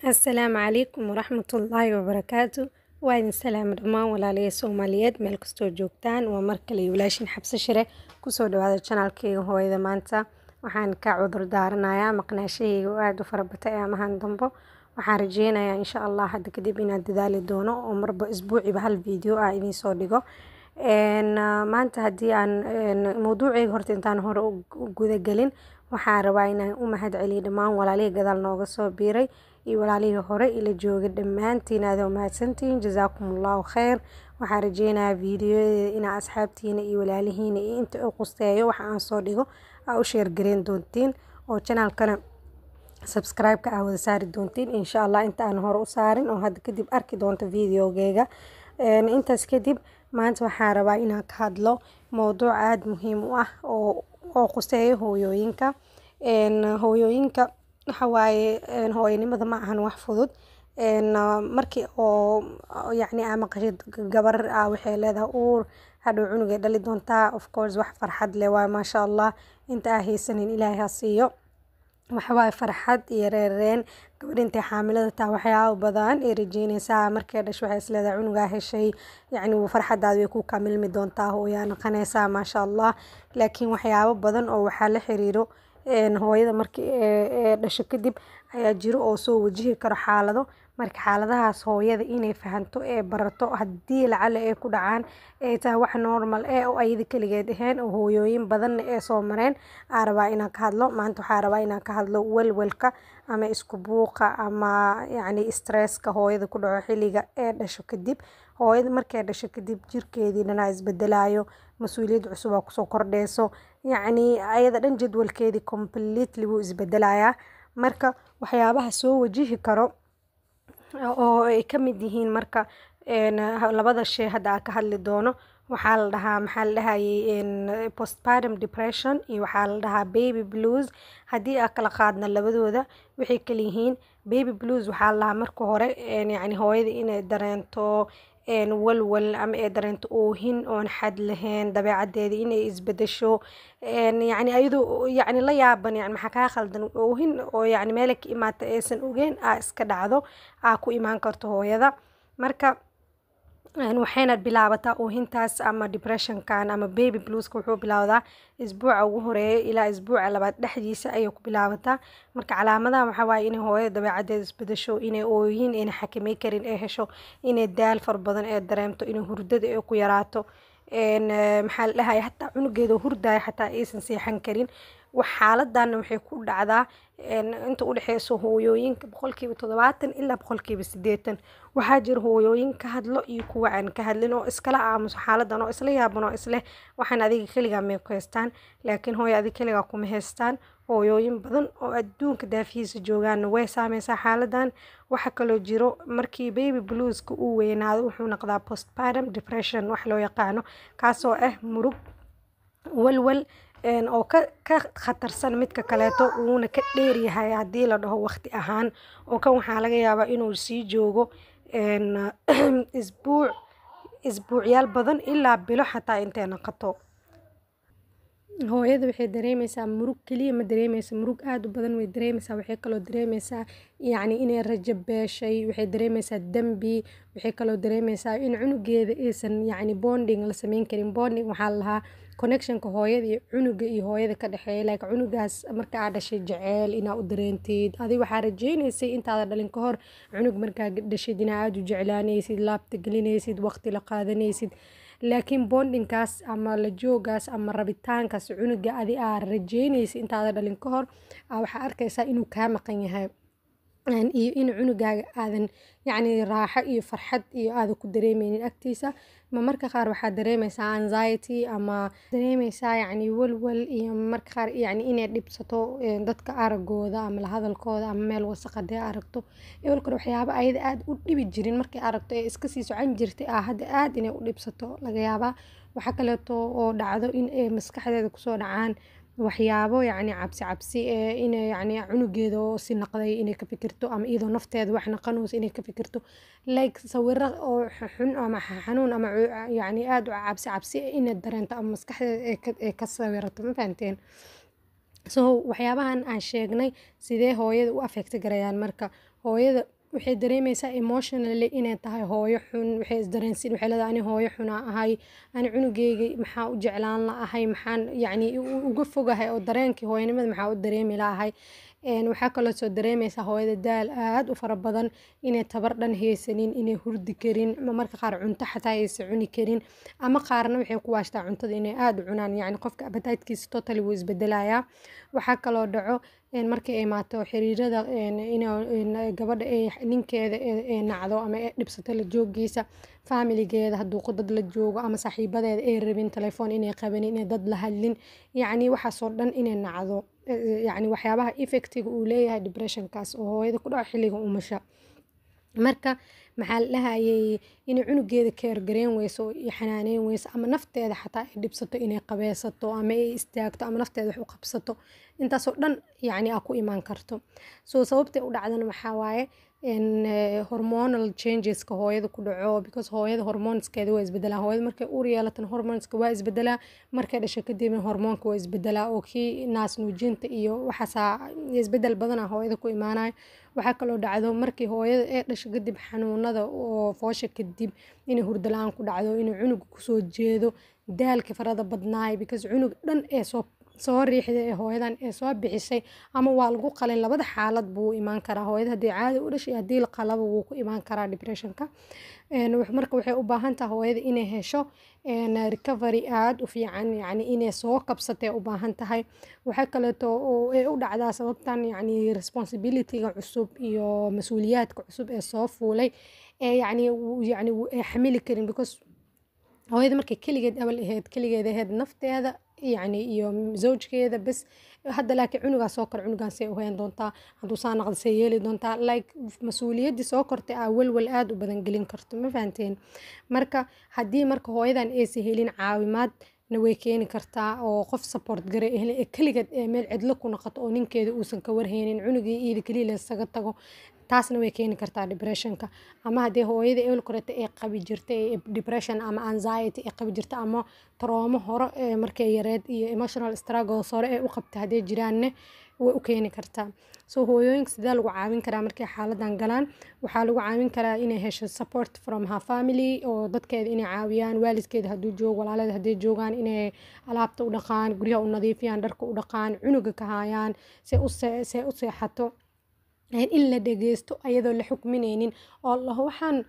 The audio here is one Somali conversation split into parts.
Assalaamu calaykum waraxmatullaahi wabarakaatu. Waa idin salaama dhammaan walaalahay Soomaaliyeed meel kastoo joogtaan. Waa mar kale walaashin Xabse Shire. Kusoo dhawaada channelkayga Hooyada Maanta. Waxaan ka cudur daaranayaa maqnaashahayga oo aad u fara batay amahan dambo. Waxaan rajeynayaa insha Allah hadda kadib inaan dadaali doono oo marba isbuuciba hal video ah idiin soo dhigo. Maanta haddii aan mawduucayga horta intaan hore u gudagelin, waxaan rabaa inaan u mahad celiyo dhammaan walaalihii gadaal nooga soo biiray iyo walaalihii hore ila joogay. Dhammaantiin aad u mahadsantihiin, jazaakumullahu khayr. Waxaan rajeynayaa fiidiyoyada inaa asxaabtiina iyo walaalihiina iyo inta uu quseeyo waxa aan soo dhigo aa u share gareyn doontiin oo channelkana subscribe-ka aa wada saari doontiin insha Allah, inta aan hore u saarin oo hadda kadib arki doonto videogeyga. Intaas kadib, maanta waxaan rabaa inaan ka hadlo mowduuc aada muhiim u ah oo quseeyo hooyooyinka. Hooyooyinka waxa waaye, hooyanimada ma ahan wax fudud. Markii oo yacni aa maqashid gabar ah waxay leedahay uur, hadhow cunugay dhali doontaa, of course wax farxad leh waaye, maasha Allah. Inta aa haysanin Ilaahay ha siiyo. Waxa waaye farxad iyo reereen. Gabadha intay xaamilada tahay waxyaabo badan ay rajeynaysaa. Markay dhasho waxay isleedahay cunugaa heshay, yacni farxadaada way ku kamilmi doontaa, hooyaa noqonaysaa, maasha Allah. Laakiin waxyaabo badan oo waxaa la xiriiro hooyada markii ee dhasho kadib ayaa jiro oo soo wajihi karo xaalado. Marka xaaladahaas hooyada inay fahanto ee barato, haddii lacala ay ku dhacaan ay tahay wax normal eh oo ayada kaligeed ahayn oo hooyooyin badanna ee soo mareen, aa rabaa inaan ka hadlo maanta. Waxaa rabaa inaan ka hadlo walwalka ama isku buuqa ama yacni stresska hooyada ku dhaco xilliga ee dhasho kadib. Hooyada markay dhasho kadib jirkeedii dhanaa isbedelayo, mas-uuliyad cusub aa kusoo kordheyso, yacni ayada dhan jadwalkeedii completely wuu isbedelayaa. Marka waxyaabaha soo wajihi karo oo ay ka mid yihiin marka labada shay hadda aan ka hadli doono waxaa la dhahaa, maxaa la dhahayay, postpartum depression iyo waxaa la dhahaa baby blues. Haddii aan kala qaadno labadooda, waxay kala yihiin: baby blues waxaa la dhahaa marka hore yacni hooyada inay dareento walwal ama ay dareento oohin oon xad lahayn, dabeecadeeda inay isbedesho, yacni ayadoo yacni la yaaban, yani maxaa kaa khaldan, oohin oo yacni meel ay ka imaata aysan ogeyn aa iska dhacdo, aa ku imaan karto hooyada. Marka waxayna bilaabataa oohintaas ama depressionkan ama baby blueska wuxuu bilowdaa isbuuca ugu horeeya ilaa isbuuca labaad dhexdiisa ayay ku bilaabataa. Marka calaamadaha waxaa waaye inay hooyada dabeecadeeda isbedesho, inay ooyin ayna xakamey karin ay hesho, inay daal fara badan ee dareemto, inay hurdada ay ku yaraato, maxaa la dhahaya, hataa cunugeeda hurdaya xataa aysan seexan karin. Wax xaaladanna waxay ku dhacdaa inta u dhexeyso hooyooyinka 70% ilaa 80%. Waxaa jira hooyooyin ka hadlo iyo kuwa aan ka hadlin oo iskala aamuso xaaladan oo isla yaaban oo isleh waxaan adiga keligaa may ku haystaan. Laakiin hooyo, adiga keligaa kuma haystaan. Hooyooyin badan oo adduunka daafihiisa joogaanna way saameysaa xaaladan. Waxaa kaloo jiro, markii baby blueska uu weynaado wuxuu noqdaa postpartum depression wax loo yaqaano, kaasoo ah murug, walwal oo ka khatarsan midka kaleeto, wuuna ka dheeryahay haddii la dhaho waqti ahaan, oo kan waxaa laga yaabaa inuu sii joogo isbuuc, isbuucyaal badan ilaa bilo xataa intay noqoto. Hooyada waxay dareemeysaa murug keliya ma dareemeysa, murug aad u badan way dareemeysaa. Waxay kaloo dareemeysaa yacni inay rajo beeshay, waxay dareemeysaa dembi, waxay kaloo dareemeysaa in cunugeeda aysan yacni bonding la sameyn karin. Bonding waxaa la dhahaa connectionka hooyada iyo cunuga iyo hooyada ka dhexeeya, like cunugaas marka aad dhashay jeceel inaa u dareentid. Adi waxaa rajeyneysay intaada dhalin ka hor cunug markaa dhashid inaa aada u jeclaanaysid, laabta gelinaysid, waqti la qaadanaysid, laakiin bondingkaas ama la joogaas ama rabitaankaas cunuga adi aa rajeynaysid intaada dhalin ka hor waxaa arkaysaa inuu kaa maqan yahay iyo in cunugaaga aadan yacni raaxo iyo farxad iyo aadan ku dareemeynin agtiisa. Ma marka qaar waxaa dareemeysaa anxiety ama dareemeysaa yacni walwal, iyo marka qaar yacni inay dhibsato dadka aragooda ama la hadalkooda ama meel wasaq hadday aragto. Ewelka hore waxyaabo ayada aad u dhibi jirin markay aragto ee iska sii socon jirtay hadda aad inay u dhibsato laga yaabaa. Waxaa kaleeto oo dhacdo in ay maskaxdeeda kusoo dhacaan waxyaabo yacni cabsi cabsi ee inay yacni cunugeeda oo si naqday inay ka fikirto ama iyadoo nafteeda wax naqanayso inay ka fikirto, like sawiro oo xun ama xanuun ama yacni aad u cabsi cabsi inay dareento ama maskaxdeeda ay ka sawirato. Ma fahanteen? So waxyaabahan aan sheegnay sidee hooyada u affect garayaan? Marka Hooyada waxay dareemeysaa emotionally inay tahay hooyo xun. Waxay isdareensiin, waxay leedahay, "Ani hooyo xunaa ahay, ani cunugeyga maxaa u jeclaan la'ahay, maxaan yacni uga fogahay oo dareenkii hooyanimada maxaa u dareemi la'ahay?" Waxaa kaloo soo dareemeysaa hooyada daal aad u fara badan, inay tabar dhan haysanin, inay hurdi karin, marka qaar cunto xataa aysan cuni karin, ama qaarna waxay ku waashtaa cuntada inay aad u cunaan. Yacni qofka appetite-kiisa totally wuu isbedelayaa. Waxaa kaloo dhaco markay imaato xiriirada, in gabadha ay ninkeeda ay nacdo ama ay dhibsato la joogiisa, familigeeda hadduu dad la joogo ama saaxiibadeeda ay rabin, telefoon inay qabanin, inay dad la hadlin, yacni waxaasoo dhan inay nacdo. Yacni waxyaabaha effectiga uu leeyahay depressionkaas oo hooyada ku dhaco xilliga umusha. Marka maxaa la dhahayay, inay cunugeeda care gareyn weyso iyo xanaaneyn weyso, ama nafteeda xataa ay dhibsato inay qabeysato ama ay istaagto ama nafteeda wax u qabsato, intaasoo dhan yacni aa ku imaan karto. So sababtay u dhacdana waxaa waaye in hormonal changeska hooyada ku dhaco, because hooyada hormoneskeeda waa isbedelaa. Hooyada markay uur yeelatana hormoneska waa isbedelaa, markay dhasho kadibna hormoonka waa isbedelaa, oo kii naas nuujinta iyo waxaasaa isbedel badana hooyada ku imaanaya. Waxaa kaloo dhacdo markii hooyada ee dhasho kadib, xanuunada oo foosha kadib, inay hurdo la-aan ku dhacdo, inuu cunuga kusoo jeedo, daalka farada badnaay, because cunug dhan ee soo riixday ee hooyadan ee soo bixisay, ama waa lagu qalay, labada xaalad buu imaan karaa. Hooyada haddii caadi u dhashay, haddii la qalaba, wuu ku imaan karaa depressionka. Marka waxay u baahan tahay hooyada inay hesho recovery aad u fiican, yacni inay soo kabsatay u baahan tahay. Waxaa kaleeto oo ay u dhacdaa sababtan, yacni responsibility-ga cusub iyo mas-uuliyaadka cusub ee soo fuulay ee yacni ay xamili karin, because hooyada markay keligeed awal ahayd, keligeed ahayd nafteeda yacni iyo zawjkeeda bes. Hadda laakiin cunugaa soo kor, cunugaan say u hayn doontaa, hadduu saa noqdo say yeeli doontaa, like mas-uuliyaddii soo kortay aa walwal aad u badan gelin karto, ma fahanteen? Marka haddii marka hooyadan aysan helin caawimaad na way keeni kartaa, oo qof support gare helin, ee keligeed ee meel cidlo ku noqoto oo ninkeeda uusan ka warhaynin, cunugii iyada keliya la isaga tago, taasna way keeni kartaa depressionka. Ama haddii hooyada ewel korete ay qabi jirtay depression ama anxiety ay qabi jirtay, ama trauma hore ee markay yareed iyo emotional struggles hore ee u qabtay hadday jiraanne, way u keeni kartaa. So hooyooyinka sidee lagu caawin karaa markay xaaladan galaan? Waxaa lagu caawin karaa inay hesho support from her family, oo dadkeeda inay caawiyaan, waalidkeeda hadduu joogo, walaaladeeda hadday joogaan, inay alaabta u dhaqaan, guryaha u nadiifiyaan, dharka u dhaqaan, cunuga ka haayaan, se u seexato, in la dhageysto ayadoo la xukmineynin, oo laho waxaan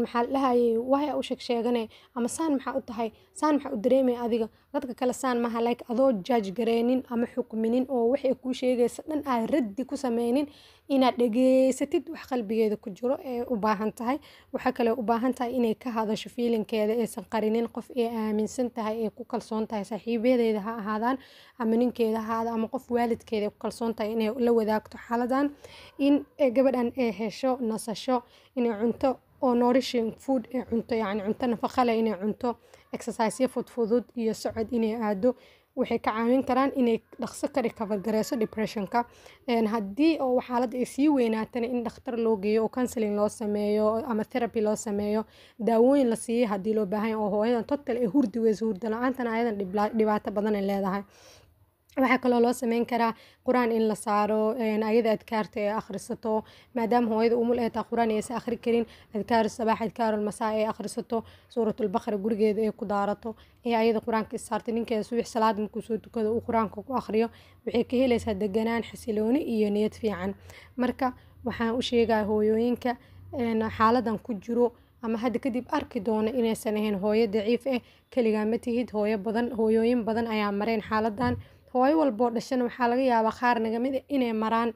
maxaa la dhahayay, wahya u sheeg sheegane, ama saan maxaa u tahay, saan maxaa u dareemaya adiga, dadka kale saan maha, like adoo judge gareynin ama xukminin, oo waxay kuu sheegaysa dhan aad raddi ku sameynin, inaad dhageysatid wax qalbigeeda ku jiro ee u baahan tahay. Waxaa kale u baahan tahay inay ka hadasho feelingkeeda, aysan qarinin, qof ay aaminsan tahay, ay ku kalsoon tahay, saaxiibadeeda ha ahaadaan ama ninkeeda ha ahaado ama qof waalidkeeda ay ku kalsoon tahay, inay la wadaagto xaaladan. In gabadhan ay hesho nasasho, inay cunto oo nourishing food ay cunto, yacni cunto nafaqo leh inay cunto, exercise fudfudud iyo socod inay aado, waxay ka caawin karaan inay dhaqso ka recover gareyso depressionka. Haddii oo xaaladda ay sii weynaatana, in dhakhtar loo geeyo oo counseling loo sameeyo ama therapy loo sameeyo, daawooyin la siiyo haddii loo baahan yahay, oo hooyadan total ay hurdi weyso. Hurdo la-aantana ayadan dhibaato badan ay leedahay. Waxaa kaloo loo sameyn karaa Qur-aan in la saaro, ayada adkaarta ay akhrisato, maadaama hooyada umul ay tahay, Qur-aan aysan akhri karin, adkaaru sabaax, adkaarul masaa ay akhrisato, suuratulbaqara gurigeeda ay ku daarato, ee ayada Qur-aanka is saartay, ninkeeda subax salaad markuu soo tukado uu Qur-aanka ku akhriyo, waxay ka helaysaa deganaan, xasilooni iyo niyad fiican. Marka waxaan u sheegaya hooyooyinka xaaladan ku jiro ama hadda kadib arki doono inaysan ahayn hooyo daciif ah. Keligaa ma tihid. Hooyo badan, hooyooyin badan ayaa mareen xaaladan. Hooyo walboo dhashana waxaa laga yaabaa qaar naga mid ah inay maraan.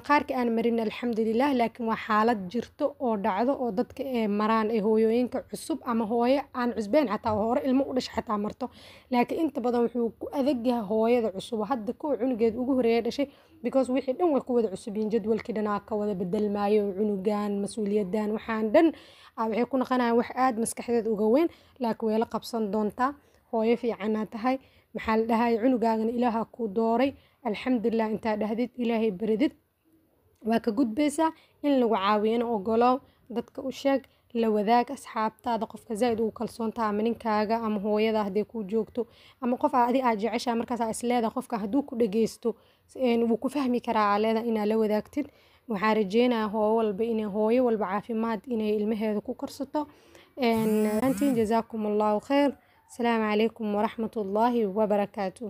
Qaarka aan marin, alxamdulilah, laakiin waa xaalad jirto oo dhacdo oo dadka ay maraan, ee hooyooyinka cusub ama hooyo aan cusbeen xataa oo hore ilmo u dhashay xataa marto. Laakiin inta badan wuxuu ku adag yahay hooyada cusub oo hadda kuwa cunugeed ugu horeeya dhashay, because wixii dhan way ku wada cusub yihiin, jadwalkii dhanaa ka wada bedelmaayo, cunugan, mas-uuliyadan, waxaan dhan waxay ku noqonayaan wax aad maskaxdeed uga weyn. Laakiin way la qabsan doontaa. Hooyo fiicanaa tahay. Maxaa la dhahay, cunugaagana Ilaaha kuu dooray, alxamdulilah intaa dhahdid, Ilaahay baridid, waa ka gudbaysaa. In lagu caawiyana ogolow, dadka u sheeg, la wadaag asxaabtaada, qofka zaaid ugu kalsoon tahay, ama ninkaaga ama hooyada hadday kuu joogto, ama qof adi aad jeceshahay, markaas aa is leedahay qofka hadduu ku dhageysto wuu ku fahmi karaa, aa leedahay, inaad la wadaagtid. Waxaan rajeynayaa hooyo walba inay, hooyo walba caafimaad inay ilmaheeda ku korsato. Jazaakum Allahu khayr. Asalaamu calaykum waraxmatullaahi wabarakaatu.